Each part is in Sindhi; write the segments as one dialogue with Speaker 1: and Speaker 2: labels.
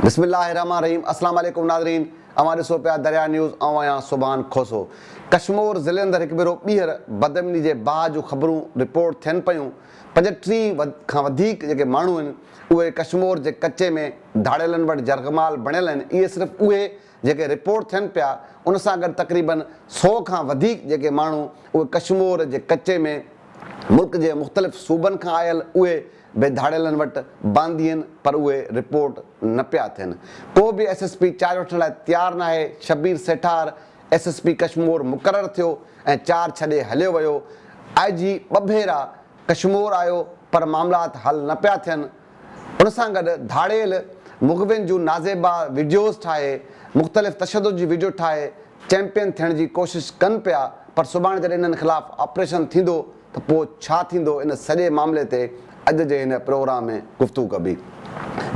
Speaker 1: بسم الله الرحمٰن الرحيم اسلام عليڪم ناظرين اوهان ڏسو پيا دريا نيوز آئون آهيان سبحان کوسو ڪشمور ضلعي اندر هڪ ڀيرو ٻيهر بدامني جي باهه جون خبرون رپورٽ ٿين پيون 35 کان وڌيڪ جيڪي ماڻهو آهن اهي ڪشمور جي ڪچي ۾ ڌاڙيلن وٽ يرغمال بڻيل آهن اهي صرف اهي جيڪي رپورٽ ٿين پيا ان سان گڏ تقريبن سو کان وڌيڪ جيڪي ماڻهو اهي ڪشمور جي ڪچي ۾ ملڪ جي مختلف صوبن کان آيل اهي به ڌاڙيلن وٽ باندي آهن پر اهي رپورٽ نه پيا ٿين. ڪو به ايس ايس پي چارج وٺڻ لاء تيار ناهي، Shabbir Sethar S S P Kashmore مقرر ٿيو ۽ چارج ڇڏي هليو ويو، آء جي ٻه ڀيرا ڪشمور آيو پر معاملات حل نه پيا ٿين، ان سان گڏ ڌاڙيل مغوين جون نازيبا وڊيوز ٺاهي مختلف تشدد جي وڊيو ٺاهي چيمپيئن ٿيڻ جي ڪوشش ڪن پيا پر سڀاڻي جڏهن انهن خلاف آپريشن ٿيندو ته پوء ڇا ٿيندو ان سڄي معاملي تي اڄ جي هن پروگرام ۾ گفتگو ڪبي.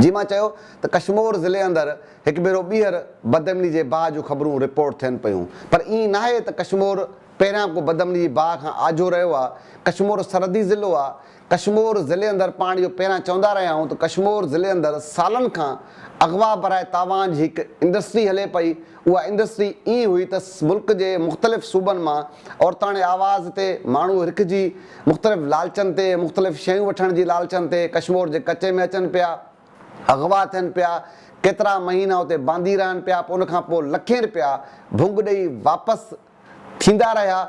Speaker 1: جي مان چيو ته ڪشمور ضلعي اندر هڪ ڀيرو ٻيهر بدامني جي باهه جون خبرون رپورٽ ٿين پيون پر ائين ناهي ته ڪشمور پهريان ڪو بدامني جي باهه کان آجو رهيو آ ڪشمور سرحدي ضلعو آ ڪشمور ضلعي اندر پاڻ اهو پهريان چوندا رهيا آهيون ته ڪشمور ضلعي اندر سالن کان اغوا براء تاوان جي هڪ انڊسٽري هلي پئي، اها انڊسٽري ائين هئي ته ملڪ جي مختلف صوبن مان عورتاڻي آواز تي ماڻهو رکجي مختلف لالچن تي مختلف شيون وٺڻ جي لالچن تي ڪشمور جي ڪچي ۾ اچن پيا، اغوا ٿين پيا، ڪيترا مهينا اتي باندي رهن پيا پوء ان کان پوء لکين رپيا ڀونگ ڏئي واپس ٿيندا رهيا،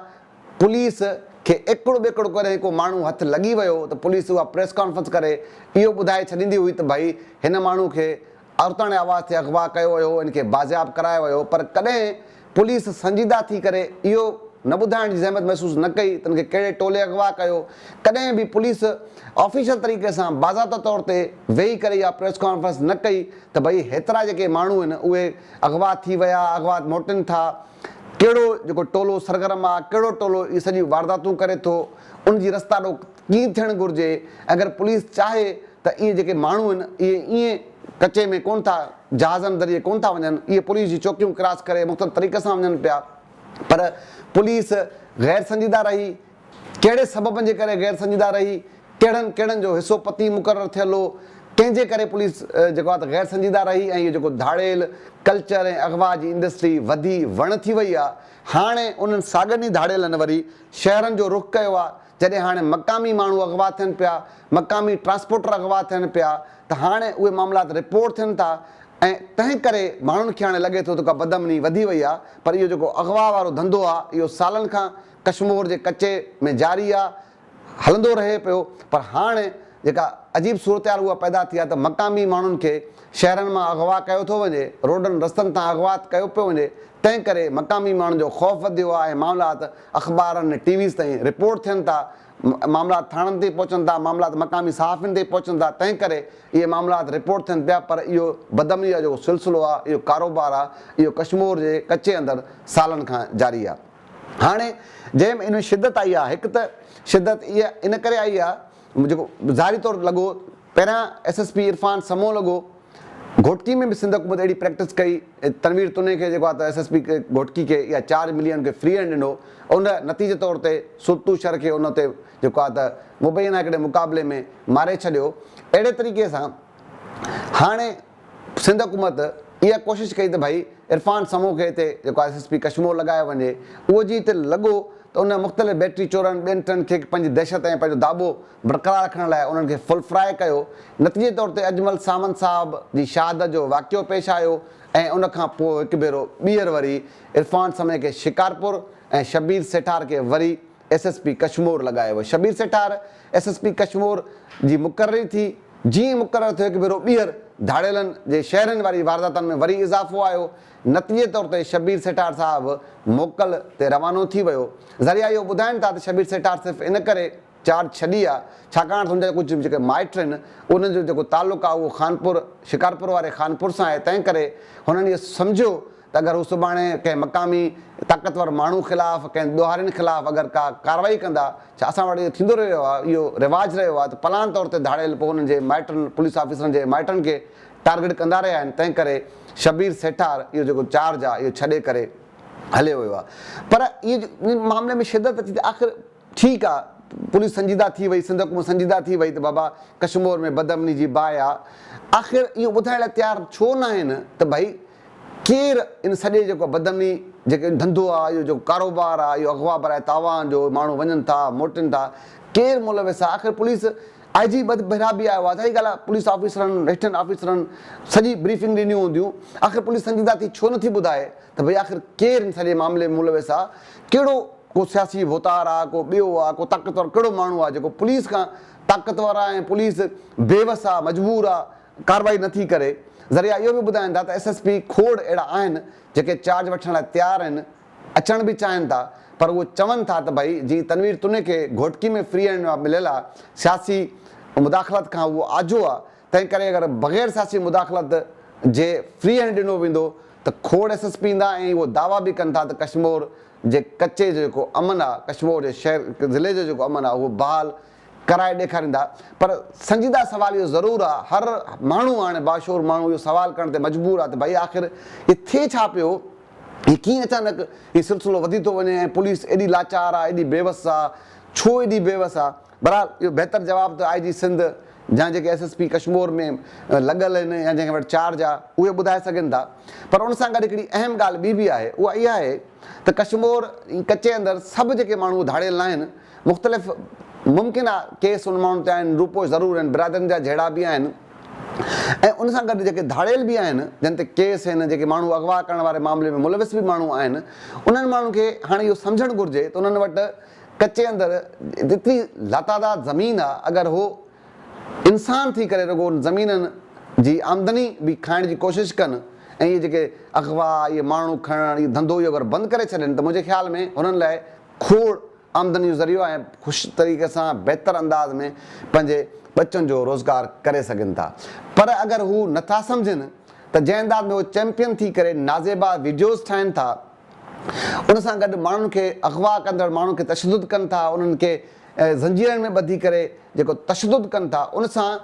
Speaker 1: پوليس کي ايڪڙ ٻيڪڙ ڪڏهن ڪو ماڻهو هٿ لڳي ويو ته پوليس اها پريس ڪانفرنس ڪري اهو ٻڌائي ڇڏيندي هئي ته ڀئي هن ماڻهو کي عورتاڻي آواز تي اغوا ڪيو ويو هو، ان کي بازياب ڪرايو ويو هو پر ڪڏهن پوليس سنجيده ٿي ڪري اهو نه ٻڌائڻ جي زحمت محسوس نه ڪئي ته ان کي ڪهڙي ٽولي اغوا ڪيو، ڪڏهن به پوليس آفيشل طريقي سان باضابطه طور تي ويهي ڪري اها پريس ڪانفرنس نه ڪئي ته ڀئي هيترا جيڪي ماڻهو آهن اهي اغوا ٿي ويا، اغوا موٽن ٿا. ڪهڙو جيڪو ٽولو سرگرم آ، ڪهڙو ٽولو اهي سڄيون وارداتون ڪري ٿو، ان جي رستا روڪ ڪيئن ٿيڻ گهرجي ۽ اگر پوليس چاهي ته اهي جيڪي ماڻهو آهن اهي ائين ڪچي ۾ ڪونه ٿا جهازن ذريعي ڪونه ٿا وڃن، اهي پوليس جي چوڪيون ڪراس ڪري مختلف طريقي سان وڃن پيا پر پوليس غير سنجيده رهي. ڪهڙي سببن جي ڪري غير سنجيده رهي، ڪهڙن ڪهڙن جو حصو پتي مقرر ٿيل هو، ڪنهن جي ڪري پوليس جيڪو آهي ته غير سنجيده رهي ۽ اهو جيڪو ڌاڙيل ڪلچر ۽ اغوا جي انڊسٽري وڌي وڻ ٿي وئي آهي، هاڻي انهن ساڳن ئي ڌاڙيلن وري شهرن جو رخ ڪيو آهي، جڏهن هاڻي مقامي ماڻهو اغوا ٿين پيا، مقامي ٽرانسپورٽر اغوا ٿين پيا ته هاڻي اهي معاملات رپورٽ ٿين ٿا ۽ تنهن ڪري ماڻهن کي هاڻي لڳي ٿو ته ڪا بدامني وڌي وئي آهي پر اهو جيڪو اغوا وارو ڌنڌو آهي اهو سالن کان ڪشمور جي ڪچي ۾ جاري آ، هلندو رهي پيو پر هاڻ جيڪا عجيب صورتحال اها پيدا ٿي آ ته مقامي ماڻهن کي شهرن مان اغوا ڪيو ٿو وڃي، روڊن رستن تان اغوا ڪيو پيو وڃي، تنهن ڪري مقامي ماڻهن جو خوف وڌيو آ ۽ معاملات اخبارن ۽ ٽي ويز تائين رپورٽ ٿين ٿا، معاملات ٿاڻن تائين پهچن ٿا، معاملات مقامي صحافين تائين پهچن ٿا، تنهن ڪري اهي معاملات رپورٽ ٿين پيا پر اهو بدامني جو جيڪو سلسلو آ، اهو ڪاروبار آ، اهو ڪشمور جي ڪچي اندر سالن کان جاري آ. هاڻي جنهن ۾ ان ۾ شدت آئي آهي هڪ ته شدت اها ان ڪري آئي آهي جيڪو ظاهري طور لڳو پهريان S S P Irfan Samoon لڳو گهوٽڪي ۾ به سنڌ حڪومت اهڙي پريڪٽس ڪئي تنوير تني کي جيڪو آهي ته ايس ايس پي گهوٽڪي کي اها چارج ملي ان کي فري هينڊ ڏنو ان نتيجي طور تي سلطو شر کي ان تي جيڪو آهي ته مبينا هڪڙي مقابلي ۾ ماري ڇڏيو اهڙي طريقي سان هاڻي سنڌ حڪومت اها ڪوشش ڪئي ته ڀائي عرفان سمون کي هتي جيڪو آهي ايس ايس پي ڪشمور لڳايو وڃي اهو جي هتي لڳو ته ان مختلف بيٽري چورن ٻين ٽن کي پنهنجي دهشت ۽ پنهنجو داٻو برقرار رکڻ لاء انهن کي فل فرائي ڪيو نتيجي طور تي اجمل ساوند صاحب جي شهادت جو واقعو پيش آيو ۽ ان کان پوء هڪ ڀيرو ٻيهر وري عرفان سمي کي شڪارپور ۽ شبير سيٺار کي وري ايس ايس پي ڪشمور لڳايو ويو. Shabbir Sethar S S P Kashmore جي مقرري ٿي. جيئن ئي مقرر ٿيو هڪ ڀيرو ٻيهر ڌاڙيلن جي شهرين واري وارداتن ۾ وري اضافو آيو. نتيجي طور تي شبير سيٺار صاحب موڪل تي روانو ٿي ويو. ذريعا اهو ٻڌائين ٿا ته شبير سيٺار صرف ان ڪري چارج ڇڏي آ ڇاڪاڻ ته هن جا ڪجهه جيڪي مائٽ آهن انهن جو جيڪو تعلق آ اهو خانپور شڪارپور واري خانپور سان آهي تنهن ڪري هنن اهو سمجهيو ته اگر هو سڀاڻي ڪنهن مقامي طاقتور ماڻهو خلاف، ڪنهن ڏوهارين خلاف اگر ڪا ڪارروائي ڪندا، ڇا اسان وٽ اهو ٿيندو رهيو آهي، اهو رواج رهيو آهي ته پلان طور تي ڌاڙيل پوء انهن جي مائٽن، پوليس آفيسرن جي مائٽن کي ٽارگيٽ ڪندا رهيا آهن، تنهن ڪري شبير سيٺار اهو جيڪو چارج آهي اهو ڇڏي ڪري هليو ويو آهي. پر اهي معاملي ۾ شدت اچي ته آخر ٺيڪ آهي. پوليس سنجيده ٿي وئي، سنڌ حڪومت سنجيده ٿي وئي ته بابا ڪشمور ۾ بدامني جي باهه آ، آخر اهو ٻڌائڻ لاء تيار ڇو ناهن ته ڀئي ڪير ان سڄي جيڪو بدامني جيڪو ڌنڌو آ، اهو جيڪو ڪاروبار آ، اهو اغوا براء تاوان جو ماڻهو وڃن ٿا موٽن ٿا، ڪير ملوث آ، آخر پوليس I جي ٻه ڀيرا به آيو آ، ظاهري ڳالهه آ پوليس آفيسرن هيٺين آفيسرن سڄي بريفنگ ڏنيون هونديون، آخر پوليس سنجيده ٿي ڇو نٿي ٻڌائي ته ڀئي آخر ڪير ان سڄي معاملي ۾ ملوث آ، ڪهڙو ڪو سياسي ڀوتار آ، ڪو ٻيو آ، ڪو طاقتور ڪهڙو ماڻهو آ جيڪو پوليس کان طاقتور آ ۽ پوليس بيوس آ، مجبور آ، ڪارروائي نٿي ڪري. ذريعا اهو به ٻڌائين ٿا ته ايس ايس پي کوڙ اهڙا آهن جيڪي چارج وٺڻ لاء تيار آهن، اچڻ به چاهين ٿا پر اهو چون ٿا ته ڀئي جيئن تنوير تني کي گهوٽڪي ۾ فري هينڊ مليل آ، سياسي مداخلت کان اهو آجو آ، تنهن ڪري اگر بغير سياسي مداخلت جي فري هينڊ ڏنو ويندو ته کوڙ ايس ايس پي ايندا ۽ اهو دعويٰ به ڪن ٿا ته ڪشمور جي ڪچي جو جيڪو امن آ، ڪشمور جي شهر ضلعي جو جيڪو امن آ اهو بحال ڪرائي ڏيکاريندا پر سنجيده سوال اهو ضرور آ هر ماڻهو هاڻي باشعور ماڻهو اهو سوال ڪرڻ تي مجبور آ ته ڀئي آخر هي ٿئي ڇا پيو هي ڪيئن اچانڪ هي سلسلو وڌي ٿو وڃي ۽ پوليس ايڏي لاچار آ ايڏي بيوس آ ڇو ايڏي بيوس آ بھرحال اهو بهتر جواب ته آء جي سنڌ يا جيڪي ايس ايس پي ڪشمور ۾ لڳل آهن يا جنهن وٽ چارج آ اهي ٻڌائي سگهن ٿا پر ان سان گڏ هڪڙي اهم ڳالهه ٻي به آهي اها اها آهي ته ڪشمور ڪچي اندر سڀ جيڪي ماڻهو ڌاڙيل ناهن مختلف ممڪن آ ڪيس ان ماڻهن تي آهن روپوش ضرور آهن برادرين جا جهيڙا به آهن ۽ ان سان گڏ جيڪي ڌاڙيل به آهن جن تي ڪيس آهن جيڪي ماڻهو اغوا ڪرڻ واري معاملي ۾ ملوث به ماڻهو آهن انهن ماڻهن کي هاڻي اهو سمجهڻ گهرجي ته انهن وٽ ڪچي اندر ايتري لاتعداد زمين آ اگر هو انسان ٿي ڪري رڳو ان زمينن جي آمدني به کائڻ جي ڪوشش ڪن ۽ اهي جيڪي اغوا اهي ماڻهو کڻڻ اهي ڌنڌو اهو اگر بند ڪري ڇڏين ته منهنجي خيال ۾ هنن لاء کوڙ آمدني جو ذريعو آهي ۽ خوش طريقي سان بهتر انداز ۾ پنهنجي ٻچن جو روزگار ڪري سگهن ٿا پر اگر هو نٿا سمجهن ته جنهن انداز ۾ هو چيمپيئن ٿي ڪري نازيبا وڊيوز ٺاهين ٿا ان سان گڏ ماڻهن کي اغوا ڪندڙ ماڻهن کي تشدد ڪن ٿا انهن کي زنجيرن ۾ ٻڌي ڪري جيڪو تشدد ڪن ٿا ان سان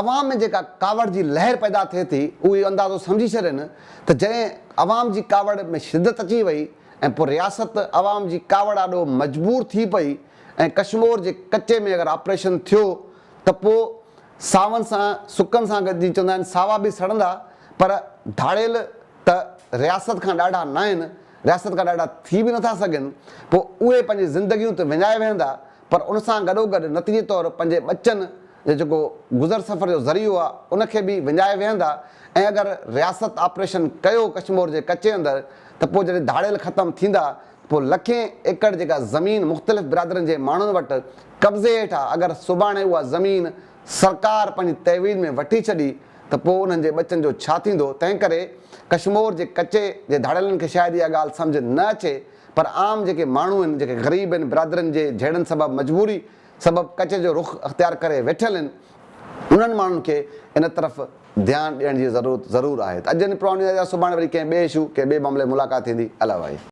Speaker 1: عوام ۾ جيڪا ڪاوڙ جي لهر پيدا ٿئي ٿي اهو اهو اندازو سمجهي ڇڏين ته جڏهن عوام جي ڪاوڙ ۾ شدت اچي وئي ۽ پوء رياست عوام جي ڪاوڙ آڏو مجبور ٿي پئي ۽ ڪشمور جي ڪچي ۾ اگر آپريشن ٿيو ته پوء ساون سان سڪن سان گڏجي چوندا آهن ساوا به سڙندا پر ڌاڙيل ته رياست کان ڏاڍا ناهن، رياست کان ڏاڍا ٿي به نٿا سگهن، پوء اهي پنهنجي زندگيون ته وڃائي ويهندا پر ان سان گڏوگڏ نتيجي طور پنهنجي ٻچن جو جيڪو گذر سفر جو ذريعو آهي ان کي به وڃائي ويهندا ۽ اگر رياست آپريشن ڪيو ڪشمور جي ڪچي اندر ته پوء جڏهن ڌاڙيل ختم ٿيندا ته پوء لکين ايڪڙ جيڪا زمين مختلف برادرين جي ماڻهن وٽ قبضي هيٺ آهي اگر سڀاڻي اها زمين سرڪار پنهنجي تحويل ۾ وٺي ڇڏي ته پوء انهن جي ٻچن جو ڇا ٿيندو؟ تنهن ڪري ڪشمور جي ڪچي جي ڌاڙيلن کي شايد اها ڳالهه سمجهه نه اچي پر عام جيڪي ماڻهو آهن، جيڪي غريب آهن، برادرين جي جهيڙن سبب مجبوري سبب ڪچي جو رخ اختيار ڪري ويٺل آهن، انهن ماڻهن کي ان طرف ڌيان ڏيڻ جي ضرورت ضرور آهي ته اڄ جن پراڻي سڀاڻي وري ڪنهن ٻئي اشو، ڪنهن ٻئي معاملي ملاقات ٿيندي. الله واهي.